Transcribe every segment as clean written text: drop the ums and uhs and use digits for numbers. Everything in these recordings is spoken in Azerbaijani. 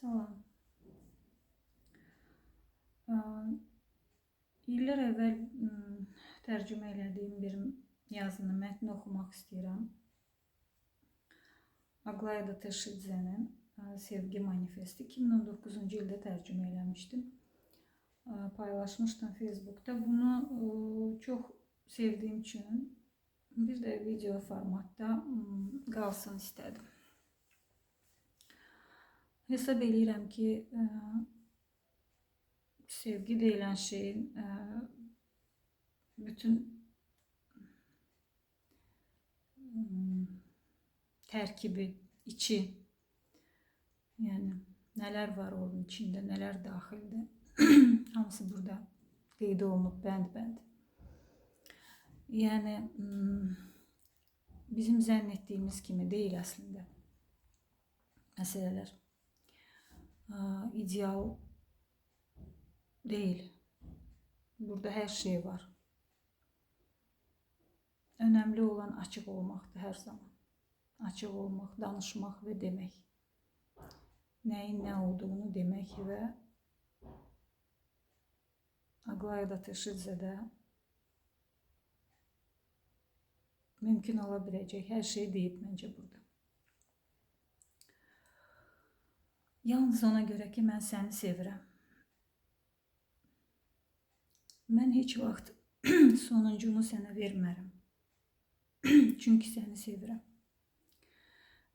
Salam. İllər əvvəl tərcümə elədiyim bir yazını, mətni oxumaq istəyirəm. Aglaya Dateşidze'nin Sevgi Manifesti 2019-cu ildə tərcümə eləmişdim. Paylaşmışdım Facebook'da. Bunu çox sevdiyim üçün bir də video formatda qalsın istədim. Hesab eləyirəm ki, sevgi deyilən şeyin bütün tərkibi, içi, yəni nələr var onun içində, nələr daxildir, hamısı burada qeyd olunub bənd-bənd. Yəni bizim zənn etdiyimiz kimi deyil əslində məsələlər. İdeal deyil. Burada hər şey var. Önəmli olan açıq olmaqdır hər zaman. Açıq olmaq, danışmaq və demək. Nəyin nə olduğunu demək və Aglaya Dateşidze də mümkün ola biləcək hər şeyi deyib məncə burada. Yalnız ona görə ki, mən səni sevirəm. Mən heç vaxt sonuncunu sənə vermərəm. Çünki səni sevirəm.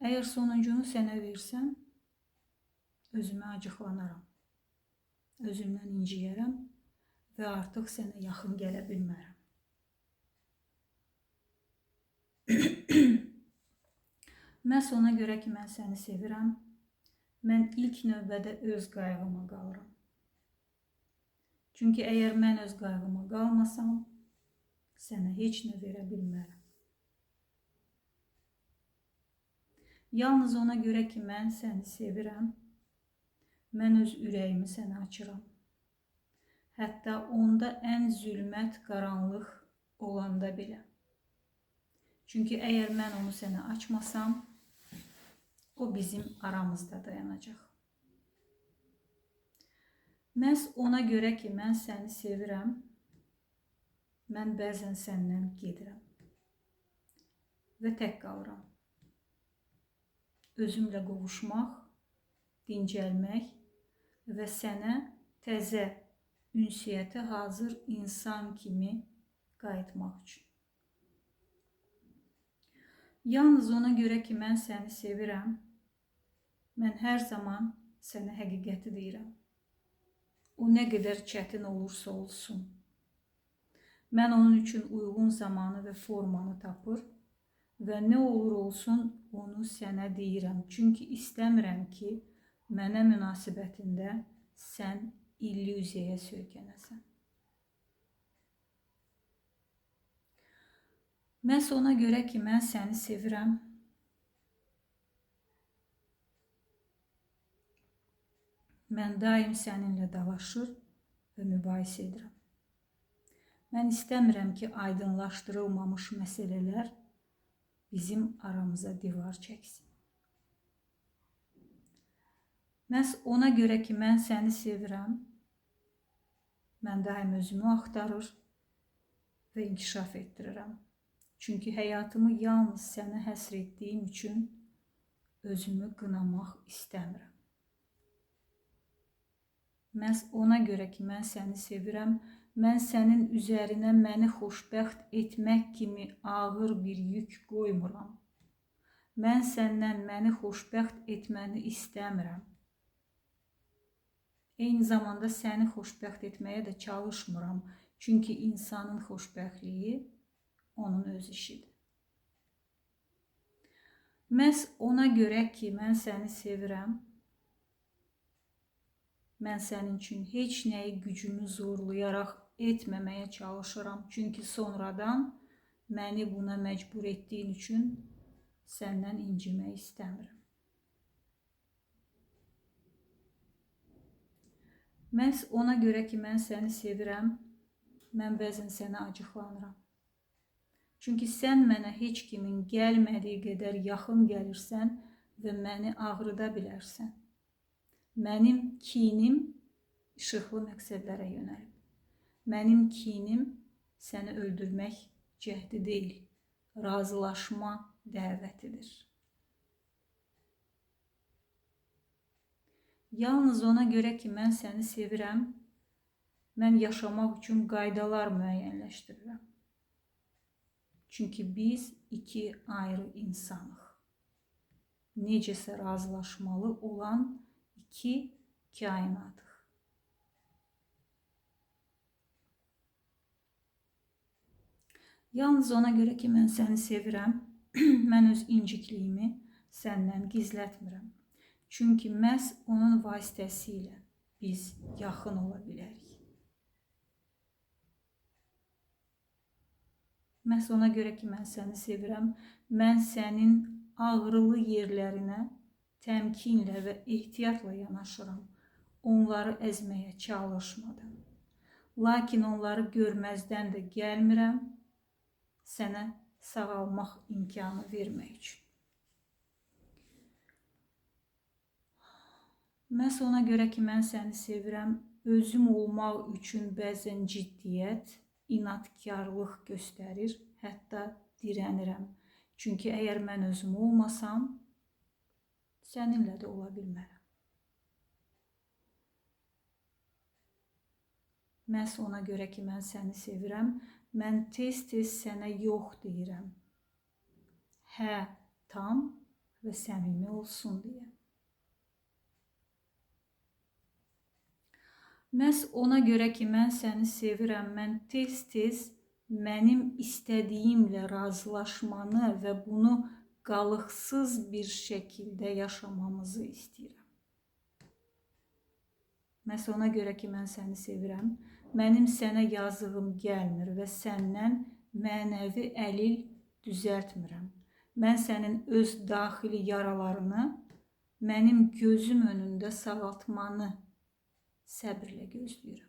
Əgər sonuncunu sənə versəm, özümə acıqlanaram. Özümdən inciyərəm və artıq sənə yaxın gələ bilmərəm. Məhz ona görə ki, mən səni sevirəm, mən ilk növbədə öz qayğıma qalıram. Çünki əgər mən öz qayğıma qalmasam, sənə heç nə verə bilmərəm. Yalnız ona görə ki, mən səni sevirəm, mən öz ürəyimi sənə açıram. Hətta onda ən zülmət, qaranlıq olanda belə. Çünki əgər mən onu sənə açmasam, o bizim aramızda dayanacaq. Məhz ona görə ki, mən səni sevirəm, mən bəzən səndən gedirəm və tək qalıram. Özümlə qovuşmaq, dincəlmək və sənə təzə ünsiyyətə hazır insan kimi qayıtmaq üçün. Yalnız ona görə ki, mən səni sevirəm, mən hər zaman sənə həqiqəti deyirəm. O nə qədər çətin olursa olsun. Mən onun üçün uyğun zamanı və formanı tapır və nə olur olsun onu sənə deyirəm. Çünki istəmirəm ki, mənə münasibətində sən illüziyaya söykənəsən. Məhz ona görə ki, mən səni sevirəm, mən daim səninlə dalaşır və mübahisə edirəm. Mən istəmirəm ki, aydınlaşdırılmamış məsələlər bizim aramıza divar çəksin. Məhz ona görə ki, mən səni sevirəm, mən daim özümü axtarır və inkişaf etdirirəm. Çünki həyatımı yalnız sənə həsr etdiyim üçün özümü qınamaq istəmirəm. Məhz ona görə ki, mən səni sevirəm, mən sənin üzərinə məni xoşbəxt etmək kimi ağır bir yük qoymuram. Mən səndən məni xoşbəxt etməni istəmirəm. Eyni zamanda səni xoşbəxt etməyə də çalışmıram. Çünki insanın xoşbəxtliyi onun öz işidir. Məhz ona görə ki, mən səni sevirəm, mən sənin üçün heç nəyi gücümü zorlayaraq etməməyə çalışıram. Çünki sonradan məni buna məcbur etdiyin üçün səndən incimək istəmirəm. Məhz ona görə ki, mən səni sevirəm, mən bəzən sənə acıqlanıram. Çünki sən mənə heç kimin gəlmədiyi qədər yaxın gəlirsən və məni ağrıda bilərsən. Mənim kinim işıqlı məqsədlərə yönəlib. Mənim kinim səni öldürmək cəhdi deyil, razılaşma dəvətidir. Yalnız ona görə ki, mən səni sevirəm, mən yaşamaq üçün qaydalar müəyyənləşdirirəm. Çünki biz iki ayrı insanıq. Necəsə razılaşmalı olan iki kainatıq. Yalnız ona görə ki, mən səni sevirəm, mən öz incikliyimi səndən gizlətmirəm. Çünki məhz onun vasitəsilə biz yaxın ola bilərik. Məhz ona görə ki, mən səni sevirəm, mən sənin ağrılı yerlərinə təmkinlə və ehtiyatla yanaşıram, onları əzməyə çalışmadan. Lakin onları görməzdən də gəlmirəm, sənə sağalmaq imkanı vermək üçün. Məhz ona görə ki, mən səni sevirəm, özüm olmaq üçün bəzən ciddiyyət, inatkarlıq göstərir, hətta dirənirəm. Çünki əgər mən özüm olmasam, səninlə də ola bilmərəm. Məhz ona görə ki, mən səni sevirəm, mən tez-tez sənə yox deyirəm. Hə, tam və səmimi olsun deyə. Məhz ona görə ki, mən səni sevirəm, mən tez-tez mənim istədiyimlə razılaşmanı və bunu qalıqsız bir şəkildə yaşamamızı istəyirəm. Məhz ona görə ki, mən səni sevirəm, mənim sənə yazığım gəlmir və səndən mənəvi əlil düzəltmirəm. Mən sənin öz daxili yaralarını mənim gözüm önündə sağaltmanı səbirlə gözləyirəm.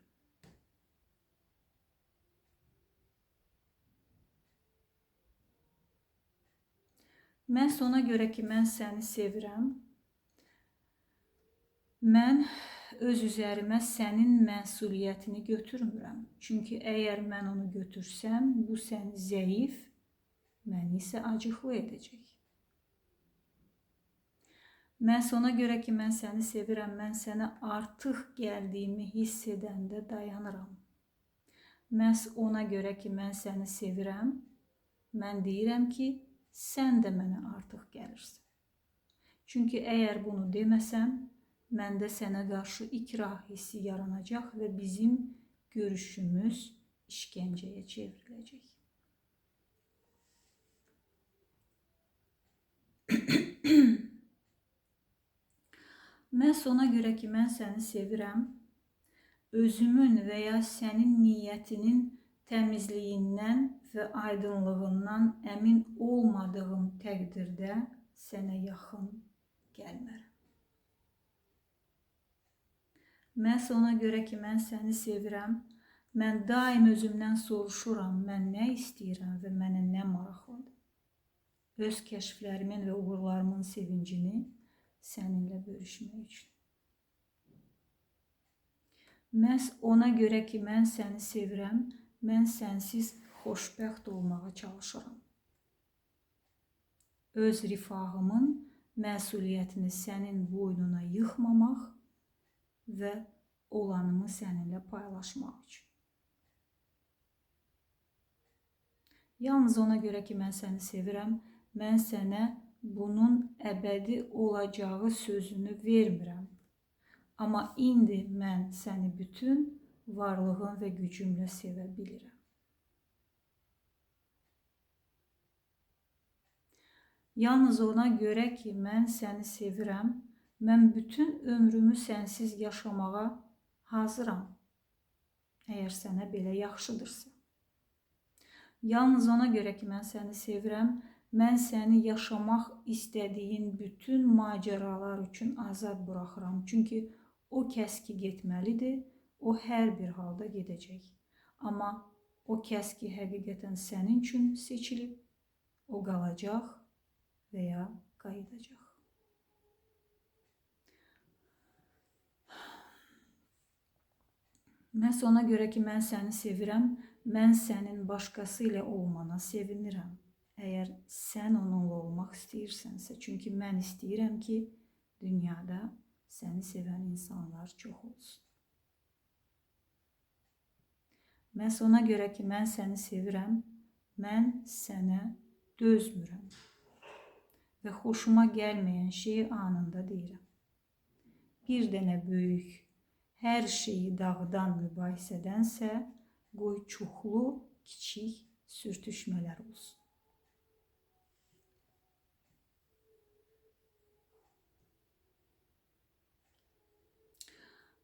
Məhz ona görə ki, mən səni sevirəm, mən öz üzərimə sənin məsuliyyətini götürmürəm. Çünki əgər mən onu götürsəm, bu səni zəif, məni isə acıqlı edəcək. Məhz ona görə ki, mən səni sevirəm, mən sənə artıq gəldiyimi hiss edəndə dayanıram. Məhz ona görə ki, mən səni sevirəm, mən deyirəm ki, sən də mənə artıq gəlirsən. Çünki əgər bunu deməsəm, məndə sənə qarşı ikrah hissi yaranacaq və bizim görüşümüz işgəncəyə çevriləcək. Məhz ona görə ki, mən səni sevirəm, özümün və ya sənin niyyətinin təmizliyindən və aydınlığından əmin olmadığım təqdirdə sənə yaxın gəlmərəm. Məhz ona görə ki, mən səni sevirəm, mən daim özümdən soruşuram, mən nə istəyirəm və mənə nə maraqlıdır. Öz kəşflərimin və uğurlarımın sevincini səninlə bölüşmək üçün. Məhz ona görə ki, mən səni sevirəm, mən sənsiz xoşbəxt olmağa çalışıram. Öz rifahımın məsuliyyətini sənin boynuna yıxmamaq və olanımı səninlə paylaşmaq üçün. Yalnız ona görə ki, mən səni sevirəm, mən sənə bunun əbədi olacağı sözünü vermirəm. Amma indi mən səni bütün varlığım və gücümlə sevə bilirəm. Yalnız ona görə ki, mən səni sevirəm, mən bütün ömrümü sənsiz yaşamağa hazıram, əgər sənə belə yaxşıdırsa. Yalnız ona görə ki, mən səni sevirəm, mən səni yaşamaq istədiyin bütün macəralar üçün azad buraxıram. Çünki o kəs ki getməlidir, o hər bir halda gedəcək. Amma o kəs ki həqiqətən sənin üçün seçilib, o qalacaq və ya qayıdacaq. Məhz ona görə ki, mən səni sevirəm, mən sənin başqası ilə olmana sevinirəm. Əgər sən onunla olmaq istəyirsənsə, çünki mən istəyirəm ki, dünyada səni sevən insanlar çox olsun. Məhz ona görə ki, mən səni sevirəm, mən sənə dözmürəm və xoşuma gəlməyən şeyi anında deyirəm. Bir dənə böyük hər şeyi dağıdan mübahisədənsə, qoy çoxlu, kiçik sürtüşmələr olsun.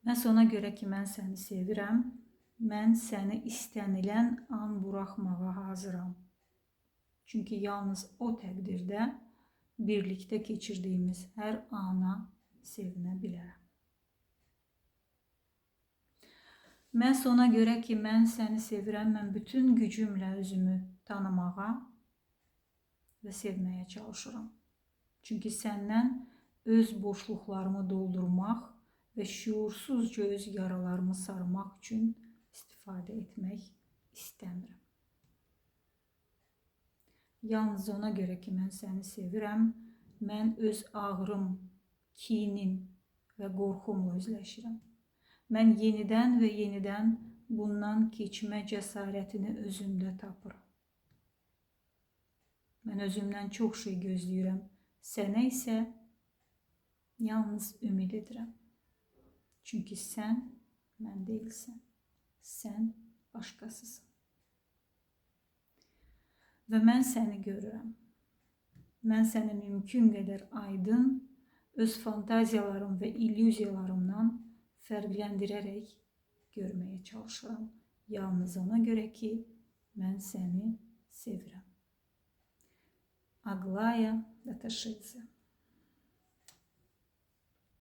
Məhz ona görə ki, mən səni sevirəm, mən səni istənilən an buraxmağa hazıram. Çünki yalnız o təqdirdə birlikdə keçirdiyimiz hər ana sevinə bilərəm. Məhz ona görə ki, mən səni sevirəm, mən bütün gücümlə özümü tanımağa və sevməyə çalışıram. Çünki səndən öz boşluqlarımı doldurmaq və şüursuzca öz yaralarımı sarmaq üçün istifadə etmək istəmirəm. Yalnız ona görə ki, mən səni sevirəm, mən öz ağrım, kinim və qorxumla özləşirəm. Mən yenidən və yenidən bundan keçmə cəsarətini özümdə tapıram. Mən özümdən çox şey gözləyirəm, sənə isə yalnız ümid edirəm. Çünki sən mən deyilsən, sən başqasısan. Və mən səni görürəm. Mən səni mümkün qədər aydın, öz fantaziyalarım və illüziyalarımdan fərqləndirərək görməyə çalışıram. Yalnız ona görə ki, mən səni sevirəm. Aglaya Dataşidze.